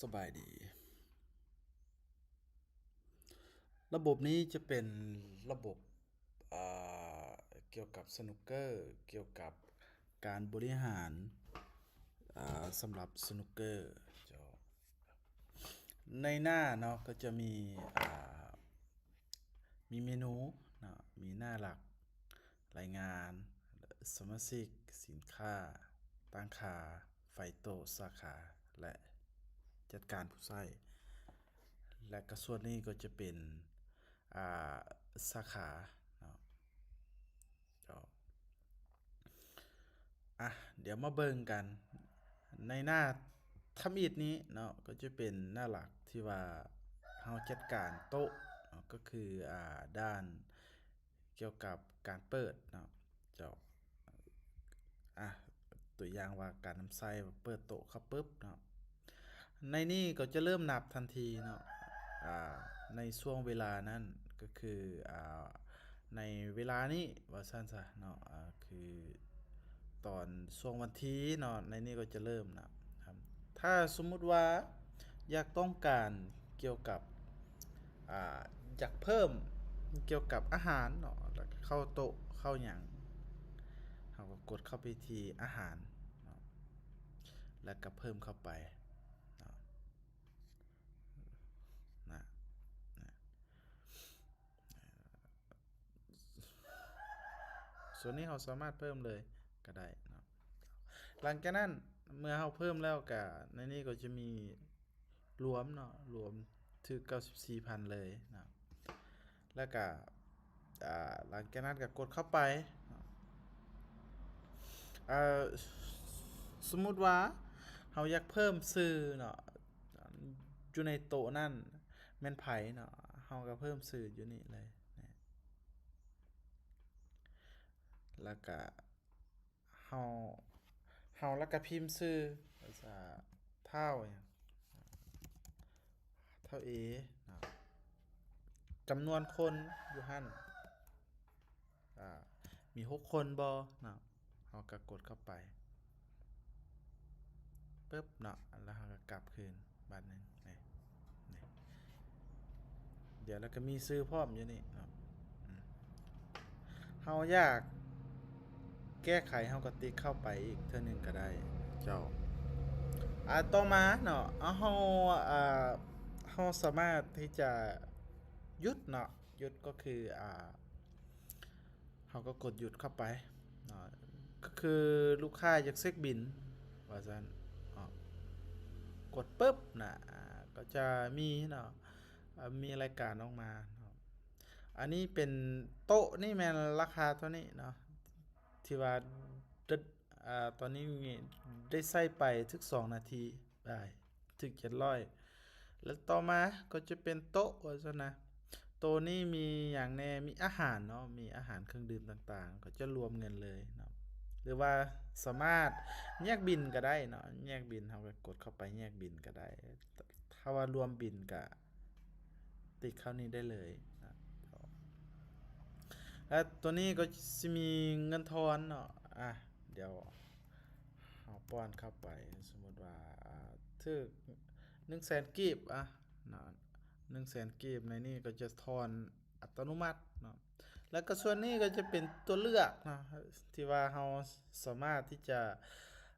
ສະບາຍດີ. ລະບົບນີ້ຈະເປັນລະບົບ ອ່າ ກ່ຽວກັບສະໜຸກເກີ ກ່ຽວກັບການບໍລິຫານ ອ່າ ສຳລັບສະໜຸກເກີ. ເຈົ້າ ໃນໜ້າເນາະ ກໍຈະມີ ອ່າ ມີເມນູເນາະ ມີໜ້າຫຼັກ, ລາຍງານ, ສະມາຊິກ, ສິນຄ້າ, ຕັ້ງຄ່າ, ໄຟໂຕະ, ສາຂາ ແລະ ຈັດການຜູ້ໃຊ້ ແລະ ກະສ່ວນນີ້ກໍຈະເປັນ ອ່າ ສາຂາເນາະ. ເຈົ້າ ອ່ະ ດຽວມາເບິ່ງກັນ ໃນໜ້າທຳອິດນີ້ເນາະ ກໍຈະເປັນໜ້າຫຼັກທີ່ວ່າເຮົາຈັດການໂຕະເນາະ ກໍຄື ອ່າ ດ້ານກ່ຽວກັບການເປີດເນາະ ເຈົ້າ. ອ່ະ ຕົວຢ່າງວ່າການນຳໃຊ້ ເປີດໂຕະເຂົ້າປຶບເນາະ ໃນນີ້ກໍຈະເລີ່ມນັບທັນທີເນາະ ອ່າ ໃນຊ່ວງເວລານັ້ນ ກໍຄື ອ່າ ໃນເວລານີ້ວ່າຊັ້ນຊະເນາະ ອ່າ ຄືຕອນຊ່ວງວັນທີເນາະ ໃນນີ້ກໍຈະເລີ່ມນະ. ຖ້າສົມມຸດວ່າຢາກຕ້ອງການກ່ຽວກັບ ອ່າ ຢາກເພີ່ມກ່ຽວກັບອາຫານເນາະ ແລ້ວກໍເຂົ້າໂຕະເຂົ້າຫຍັງ ເຮົາກໍກົດເຂົ້າໄປທີ່ອາຫານເນາະ ແລ້ວກໍເພີ່ມເຂົ້າໄປເນາະ ນະ ນະ. ສ່ວນນີ້ເຮົາສາມາດເພີ່ມເລີຍກໍໄດ້ເນາະ. ຫຼັງຈາກນັ້ນເມື່ອເຮົາເພີ່ມແລ້ວກະ ໃນນີ້ກໍຈະມີລວມເນາະ ລວມຖືກເກົ້າສິບສີ່ພັນເລີຍເນາະ. ແລ້ວກະ ອ່າ ຫຼັງຈາກນັ້ນກໍກົດເຂົ້າໄປເນາະ. ເອີ ສົມມຸດວ່າເຮົາຢາກເພີ່ມຊື່ເນາະ ຢູ່ໃນໂຕະນັ້ນແມ່ນໃຜເນາະ ເຮົາກໍເພີ່ມຊື່ຢູ່ນີ້ເລີຍ ແລ້ວກະເຮົາ ເຮົາແລ້ວກະພິມຊື່ ວ່າຊະ ທ້າວຫຍັງ ທ້າວເອເນາະ ຈຳນວນຄົນຢູ່ຫັ້ນ ອ່າ ມີຫົກຄົນບໍ່ເນາະ ເຮົາກໍກົດເຂົ້າໄປປຶບເນາະ ແລ້ວເຮົາກໍກັບຄືນບາດໜຶ່ງ ນີ້ ນີ້ ດຽວ ແລ້ວກໍມີຊື່ພ້ອມຢູ່ນີ້ເນາະ ອືມ ເຮົາຢາກແກ້ໄຂ ເຮົາກໍຕິກເຂົ້າໄປອີກເທື່ອໜຶ່ງກໍໄດ້ເຈົ້າ. ອ່າ ຕໍ່ມາເນາະ ເຮົາ ອ່າ ເຮົາສາມາດທີ່ຈະຢຸດເນາະ ຢຸດກໍຄື ອ່າ ເຮົາກໍກົດຢຸດເຂົ້າໄປເນາະ ກໍຄືລູກຄ້າຢາກເຊັກບິນວ່າຊັ້ນເນາະ ກົດປຶບນະ ອ່າ ກໍຈະມີເນາະ ອ່າ ມີລາຍການອອກມາເນາະ. ອັນນີ້ເປັນໂຕະນີ້ແມ່ນລາຄາເທົ່ານີ້ເນາະ ທີ່ວ່າ ດ- ອ່າ ຕອນນີ້ໄດ້ໃຊ້ໄປຖືກສອງນາທີ ໄດ້ ຖືກເຈັດຮ້ອຍ ແລະ ຕໍ່ມາກໍຈະເປັນໂຕະວ່າຊັ້ນນະ ໂຕະນີ້ມີຫຍັງແດ່ ມີອາຫານເນາະ ມີອາຫານເຄື່ອງດື່ມຕ່າງໆ ກໍຈະລວມເງິນເລີຍເນາະ ຫຼືວ່າສາມາດແຍກບິນກໍໄດ້ເນາະ ແຍກບິນ ເຮົາກໍກົດເຂົ້າໄປແຍກບິນກໍໄດ້ ຖ້າວ່າລວມບິນກໍຕິກເຂົ້ານີ້ໄດ້ເລີຍເນາະ ແລະ ໂຕນີ້ກໍຊິມີເງິນທອນເນາະ ອ່າ ດຽວ ເຮົາປ້ອນເຂົ້າໄປ ສົມມຸດວ່າ ອ່າ ຖືກໜຶ່ງແສນກີບ ອ່າ ເນາະ ໜຶ່ງແສນກີບ ໃນນີ້ກໍຈະທອນອັດຕະໂນມັດເນາະ ແລ້ວກໍສ່ວນນີ້ກໍຈະເປັນຕົວເລືອກເນາະ ທີ່ວ່າເຮົາສາມາດທີ່ຈະ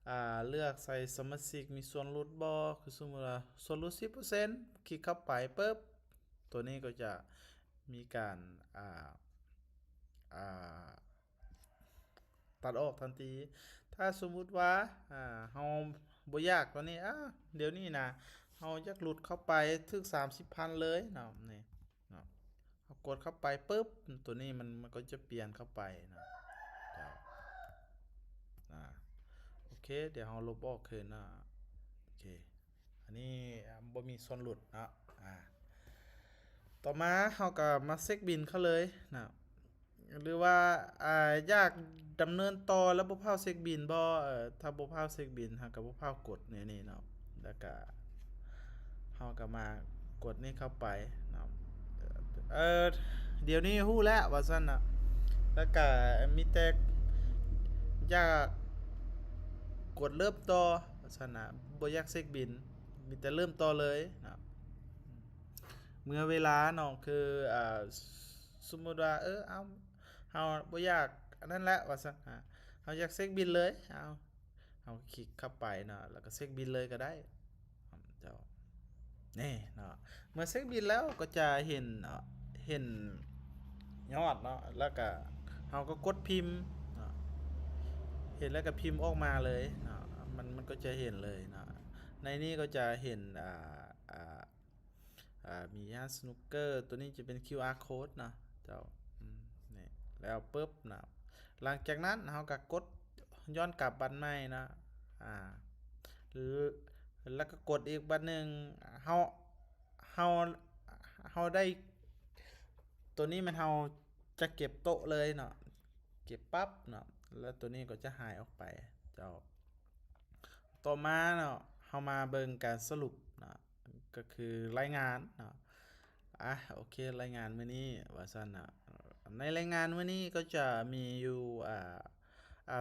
ອ່າ ເລືອກໃສ່ສະມາຊິກມີສ່ວນຫຼຸດບໍ່ ຄືສົມມຸດວ່າສ່ວນຫຼຸດສິບເປີເຊັນ ຄລິກເຂົ້າໄປປຶບ ຕົວນີ້ກໍຈະມີການ ອ່າ ອ່າ ຕັດອອກທັນທີ ຖ້າສົມມຸດວ່າ ອ່າ ເຮົາບໍ່ຢາກຕົວນີ້ ອ່າ ດຽວນີ້ນະ ເຮົາຢາກຫຼຸດເຂົ້າໄປຖືກສາມສິບພັນເລີຍເນາະ ນີ້ເນາະ ເຮົາກົດເຂົ້າໄປປຶບ ຕົວນີ້ມັນ ມັນກໍຈະປ່ຽນເຂົ້າໄປເນາະ ເຈົ້າ ອ່າ ໂອເຄ ດຽວເຮົາລົບອອກຄືນເນາະ ໂອເຄ ອັນນີ້ ອ່າ ບໍ່ມີສ່ວນຫຼຸດເນາະ ອ່າ ຕໍ່ມາເຮົາກໍມາເຊັກບິນເຂົາເລີຍເນາະ ຫຼືວ່າ ອ່າ ຢາກດຳເນີນຕໍ່ແລ້ວບໍ່ພ້າວເຊັກບິນບໍ່ ເອີ ຖ້າບໍ່ພ້າວເຊັກບິນ ເຮົາກໍບໍ່ພ້າວກົດແນວນີ້ເນາະ ແລ້ວກໍເຮົາກໍມາກົດນີ້ເຂົ້າໄປເນາະ ເອີ ດຽວນີ້ຮູ້ແລ້ວວ່າຊັ້ນນະ ແລ້ວກໍມີແຕ່ຢາກກົດເລີ່ມຕໍ່ວ່າຊັ້ນນະ ບໍ່ຢາກເຊັກບິນ ມີແຕ່ເລີ່ມຕໍ່ເລີຍເນາະ. ເມື່ອເວລາເນາະ ຄື ອ່າ ສົມມຸດວ່າ ເອີ ເອົາ ເຮົາບໍ່ຢາກອັນນັ້ນແຫຼະວ່າຊັ້ນ ເຮົາຢາກເຊັກບິນເລີຍ ເອົາ ເຮົາຄລິກເຂົ້າໄປເນາະ ແລ້ວກໍເຊັກບິນເລີຍກໍໄດ້ເຈົ້າ. ນີ້ເນາະ ເມື່ອເຊັກບິນແລ້ວກໍຈະເຫັນເນາະ ເຫັນຍອດເນາະ ແລ້ວກໍເຮົາກໍກົດພິມເນາະ ເຫັນແລ້ວກໍພິມອອກມາເລີຍເນາະ ມັນ ມັນກໍຈະເຫັນເລີຍເນາະ. ໃນນີ້ກໍຈະເຫັນ ອ່າ ອ່າ ອ່າ ມີຮ້ານສະໜຸກເກີ ຕົວນີ້ຈະເປັນຄິວອາໂຄດເນາະເຈົ້າ. ອືມ ນີ້ ແລ້ວປຶບເນາະ ຫຼັງຈາກນັ້ນເຮົາກໍກົດຍ້ອນກັບບັດໃໝ່ເນາະ ອ່າ ແລ້ວກໍກົດອີກບັດໜຶ່ງ ເຮົາ ເຮົາ ເຮົາໄດ້ ຕົວນີ້ແມ່ນເຮົາຈະເກັບໂຕະເລີຍເນາະ ເກັບປັບເນາະ ແລ້ວຕົວນີ້ກໍຈະຫາຍອອກໄປເຈົ້າ. ຕໍ່ມາເນາະ ເຮົາມາເບິ່ງການສະຫຼຸບເນາະ ກໍຄືລາຍງານເນາະ. ອ່າ ໂອເຄ ລາຍງານມື້ນີ້ວ່າຊັ້ນເນາະ. ໃນລາຍງານມື້ນີ້ກໍຈະມີຢູ່ ອ່າ ອ່າ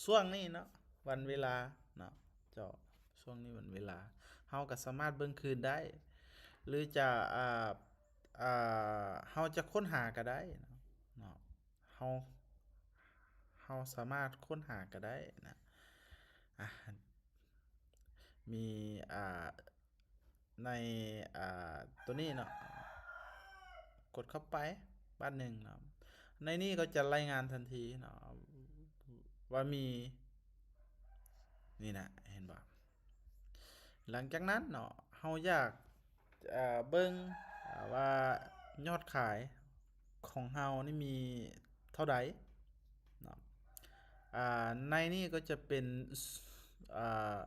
ຊ່ວງນີ້ເນາະ ວັນເວລາເນາະເຈົ້າ ຊ່ວງນີ້ວັນເວລາ ເຮົາກໍສາມາດເບິ່ງຄືນໄດ້ ຫຼືຈະ ອ່າ ອ່າ ເຮົາຈະຄົ້ນຫາກໍໄດ້ເນາະ ເຮົາ ເຮົາສາມາດຄົ້ນຫາກໍໄດ້ນະ. ອ່າ ມີ ອ່າ ໃນ ອ່າ ຕົວນີ້ເນາະ ກົດເຂົ້າໄປບາດໜຶ່ງເນາະ ໃນນີ້ກໍຈະລາຍງານທັນທີເນາະ ວ່າມີ ນີ້ນະ ເຫັນບໍ່? ຫຼັງຈາກນັ້ນເນາະ ເຮົາຢາກ ເອີ ເບິ່ງ ເອີ ວ່າຍອດຂາຍຂອງເຮົານີ້ມີເທົ່າໃດເນາະ. ອ່າ ໃນນີ້ກໍຈະເປັນ ອ່າ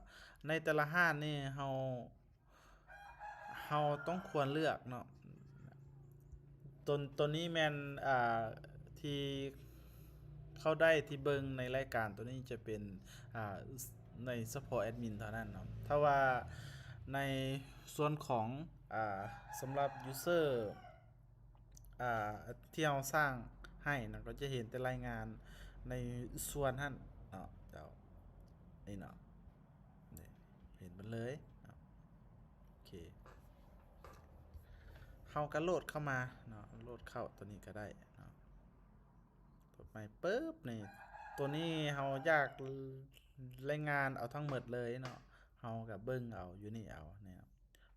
ໃນແຕ່ລະຮ້ານນີ້ເຮົາ ເຮົາຕ້ອງຄວນເລືອກເນາະ. ຕົນ ຕົນນີ້ແມ່ນ ອ່າ ທີ່ເຂົ້າໄດ້ທີ່ເບິ່ງໃນລາຍການຕົວນີ້ຈະເປັນ ອ່າ ໃນສະເພາະແອດມິນເທົ່ານັ້ນເນາະ. ຖ້າວ່າໃນສ່ວນຂອງ ອ່າ ສຳລັບຢູເຊີ ອ່າ ທີ່ເຮົາສ້າງໃຫ້ນະ ກໍຈະເຫັນແຕ່ລາຍງານໃນສ່ວນຫັ້ນເນາະ ເຈົ້າ ນີ້ເນາະ. ນີ້ ເຫັນມັນເລີຍເນາະ. ໂອເຄ ເຮົາກໍໂຫຼດເຂົ້າມາເນາະ ໂຫຼດເຂົ້າຕົວນີ້ກໍໄດ້ເນາະ. ກົດໃໝ່ປຶບ ນີ້ ຕົວນີ້ເຮົາຢາກລາຍງານເອົາທັງໝົດເລີຍເນາະ ເຮົາກໍເບິ່ງເອົາຢູ່ນີ້ເອົາ ນີ້ເນາະ.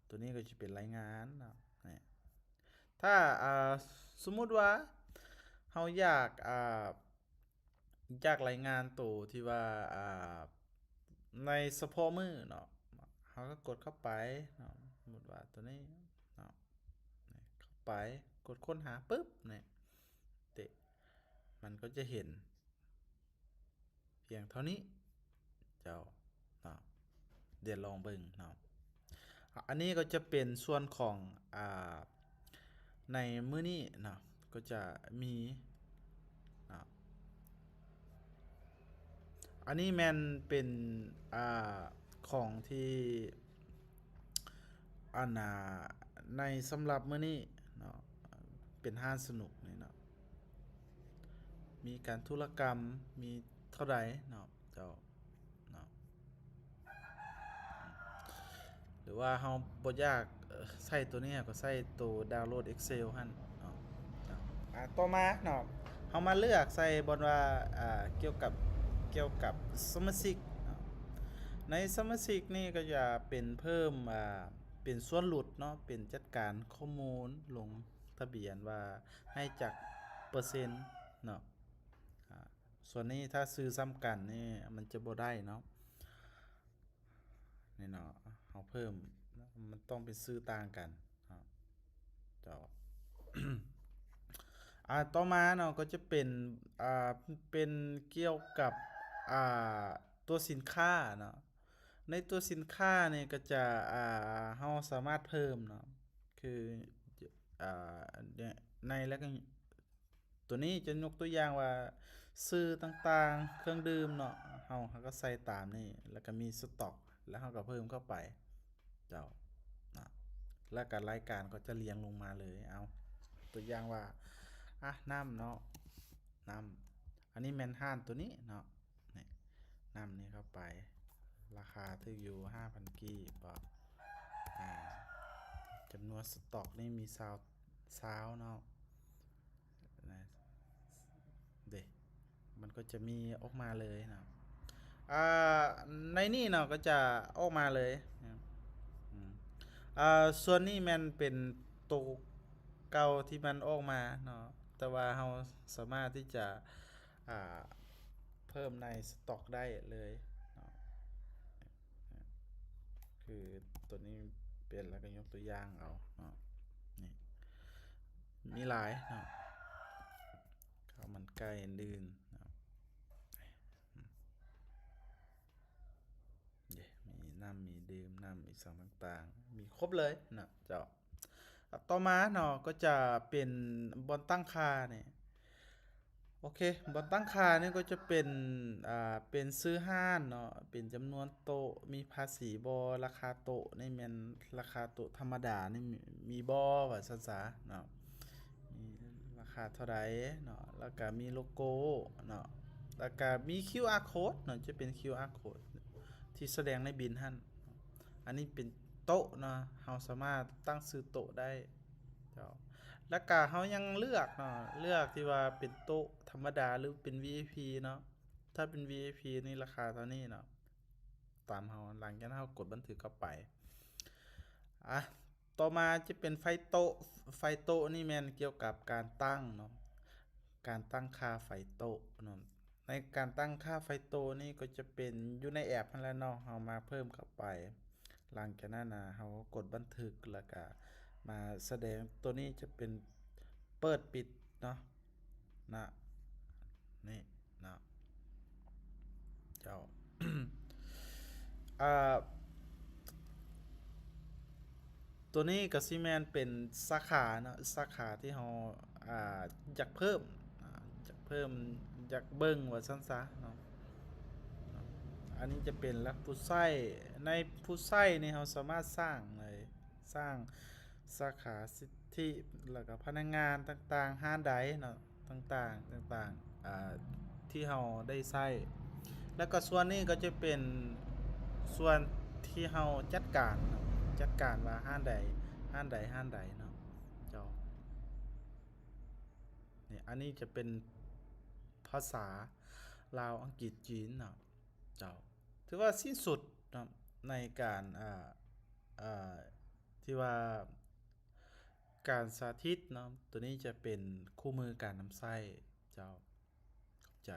ຕົວນີ້ກໍຈະເປັນລາຍງານເນາະ ນີ້ ຖ້າ ອ່າ ສົມມຸດວ່າເຮົາຢາກ ອ່າ ຢາກລາຍງານໂຕທີ່ວ່າ ອ່າ ໃນສະເພາະມື້ເນາະ ເຮົາກໍກົດເຂົ້າໄປເນາະ ສົມມຸດວ່າຕົວນີ້ເນາະ ນີ້ ເຂົ້າໄປ ກົດຄົ້ນຫາປຶບ ນີ້ ເຕະ ມັນກໍຈະເຫັນພຽງເທົ່ານີ້ເຈົ້າເນາະ. ດຽວລອງເບິ່ງເນາະ. ອັນນີ້ກໍຈະເປັນສ່ວນຂອງ ອ່າ ໃນມື້ນີ້ເນາະ ກໍຈະມີເນາະ ອັນນີ້ແມ່ນເປັນ ອ່າ ຂອງທີ່ ອັນນ່າ ໃນສຳລັບມື້ນີ້ເນາະ ເປັນຮ້ານສະໜຸກນີ້ເນາະ ມີການທຸລະກຳ ມີເທົ່າໃດເນາະ ເຈົ້າເນາະ ຫຼືວ່າເຮົາບໍ່ຢາກ ເອີ ໃຊ້ໂຕນີ້ ເຮົາກໍໃຊ້ໂຕດາວໂຫຼດ Excel ຫັ້ນເນາະ. ອ່າ ຕໍ່ມາເນາະ ເຮົາມາເລືອກໃສ່ບ່ອນວ່າ ອ່າ ກ່ຽວກັບ ກ່ຽວກັບສະມາຊິກເນາະ. ໃນສະມາຊິກນີ້ກໍຈະເປັນເພີ່ມ ອ່າ ເປັນສ່ວນຫຼຸດເນາະ ເປັນຈັດການຂໍ້ມູນລົງທະບຽນວ່າໃຫ້ຈັກເປີເຊັນເນາະ. ອ່າ ສ່ວນນີ້ຖ້າຊື່ຊ້ຳກັນນີ້ມັນຈະບໍ່ໄດ້ເນາະ. ນີ້ເນາະ ເຮົາເພີ່ມ ມັນຕ້ອງເປັນຊື່ຕ່າງກັນເນາະ ເຈົ້າ. ອ່າ ຕໍ່ມາເນາະ ກໍຈະເປັນ ອ່າ ເປັນກ່ຽວກັບ ອ່າ ຕົວສິນຄ້າເນາະ. ໃນຕົວສິນຄ້ານີ້ກໍຈະ ອ່າ ເຮົາສາມາດເພີ່ມເນາະ ຄື ອ່າ ໃນ ແລ້ວກໍ ຕົວນີ້ຈະຍົກຕົວຢ່າງວ່າ ຊື່ຕ່າງໆ ເຄື່ອງດື່ມເນາະ ເຮົາ ເຮົາກໍໃສ່ຕາມນີ້ ແລ້ວກໍມີສະຕັອກ ແລ້ວເຮົາກໍເພີ່ມເຂົ້າໄປ ເຈົ້ານະ ແລ້ວກໍລາຍການກໍຈະລຽງລົງມາເລີຍ. ເອົາ ຕົວຢ່າງວ່າ ອ່ະ ນ້ຳເນາະ ນ້ຳ ອັນນີ້ແມ່ນຮ້ານຕົວນີ້ເນາະ ນີ້ ນ້ຳນີ້ເຂົ້າໄປ ລາຄາຖືກຢູ່ຫ້າພັນກີບ ບໍ່ ຈຳນວນສະຕັອກນີ້ມີຊາວ ຊາວເນາະ ນະ ເດ້ ມັນກໍຈະມີອອກມາເລີຍເນາະ ອ່າ ໃນນີ້ເນາະ ກໍຈະອອກມາເລີຍນະ ອືມ ອ່າ ສ່ວນນີ້ແມ່ນເປັນໂຕເກົ່າທີ່ມັນອອກມາເນາະ ແຕ່ວ່າເຮົາສາມາດທີ່ຈະ ອ່າ ເພີ່ມໃນສະຕັອກໄດ້ເລີຍເນາະ ຄືໂຕນີ້ເປັນ ແລ້ວກໍຍົກຕົວຢ່າງເອົາເນາະ ນີ້ ມີຫຼາຍເນາະ ເຂົ້າມັນໄກ່ອື່ນໆເນາະ ເດ້ ມີນ້ຳ ມີດື່ມນ້ຳ ອີ່ຫຍັງຕ່າງໆ ມີຄົບເລີຍເນາະເຈົ້າ. ຕໍ່ມາເນາະ ກໍຈະເປັນບ່ອນຕັ້ງຄ່ານີ້ ໂອເຄ ບ່ອນຕັ້ງຄ່ານີ້ກໍຈະເປັນ ອ່າ ເປັນຊື່ຮ້ານເນາະ ເປັນຈຳນວນໂຕະ ມີພາສີບໍ່ ລາຄາໂຕະນີ້ແມ່ນ ລາຄາໂຕະທຳມະດານີ້ມີ ມີບໍ່ ວ່າຊັ້ນຊະເນາະ ມີລາຄາເທົ່າໃດເນາະ ແລ້ວກະມີໂລໂກ້ເນາະ ແລ້ວກະມີຄິວອາໂຄດເນາະ ຈະເປັນຄິວອາໂຄດທີ່ສະແດງໃນບິນຫັ້ນ. ອັນນີ້ເປັນໂຕະເນາະ ເຮົາສາມາດຕັ້ງຊື່ໂຕະໄດ້ເຈົ້າ ແລ້ວກະເຮົາຍັງເລືອກເນາະ ເລືອກທີ່ວ່າເປັນໂຕະທຳມະດາ ຫຼື ເປັນ ວີໄອພີ ເນາະ ຖ້າເປັນ ວີໄອພີ ນີ້ລາຄາເທົ່ານີ້ເນາະ ຕາມເຮົາ ຫຼັງຈາກນັ້ນເຮົາກົດບັນທຶກເຂົ້າໄປ ອ່ະ ຕໍ່ມາຈະເປັນໄຟໂຕະ ໄຟໂຕະນີ້ແມ່ນກ່ຽວກັບການຕັ້ງເນາະ ການຕັ້ງຄ່າໄຟໂຕະເນາະ ໃນການຕັ້ງຄ່າໄຟໂຕະນີ້ກໍຈະເປັນຢູ່ໃນແອັບຫັ້ນແຫຼະເນາະ ເຮົາມາເພີ່ມເຂົ້າໄປ ຫຼັງຈາກນັ້ນນະ ເຮົາກໍກົດບັນທຶກ ແລ້ວກະມາສະແດງ ໂຕນີ້ຈະເປັນເປີດປິດເນາະ ນະ ນີ້ເນາະ ເຈົ້າ ອ່າ ໂຕນີ້ກໍຊິແມ່ນເປັນສາຂາເນາະ ສາຂາທີ່ເຮົາ ອ່າ ຢາກເພີ່ມ ອ່າ ຢາກເພີ່ມ ຢາກເບິ່ງວ່າຊັ້ນຊະເນາະ ອັນນີ້ຈະເປັນລັດຜູ້ໃຊ້ ໃນຜູ້ໃຊ້ນີ້ເຮົາສາມາດສ້າງເລີຍ ສ້າງສາຂາສິດທິ ແລ້ວກໍພະນັກງານຕ່າງໆ ຮ້ານໃດເນາະ ຕ່າງໆ ຕ່າງໆ ອ່າ ທີ່ເຮົາໄດ້ໃຊ້ ແລ້ວກໍສ່ວນນີ້ກໍຈະເປັນສ່ວນທີ່ເຮົາຈັດການ ຈັດການວ່າຮ້ານໃດ ຮ້ານໃດ ຮ້ານໃດເນາະ ເຈົ້າ ນີ້ ອັນນີ້ຈະເປັນພາສາລາວ ອັງກິດ ຈີນເນາະ ເຈົ້າ ຖືວ່າສິ້ນສຸດເນາະ ໃນການ ເອີ ເອີ ທີ່ວ່າການສາທິດເນາະ ໂຕນີ້ຈະເປັນຄູ່ມືການນຳໃຊ້ເຈົ້າ ຂອບໃຈ.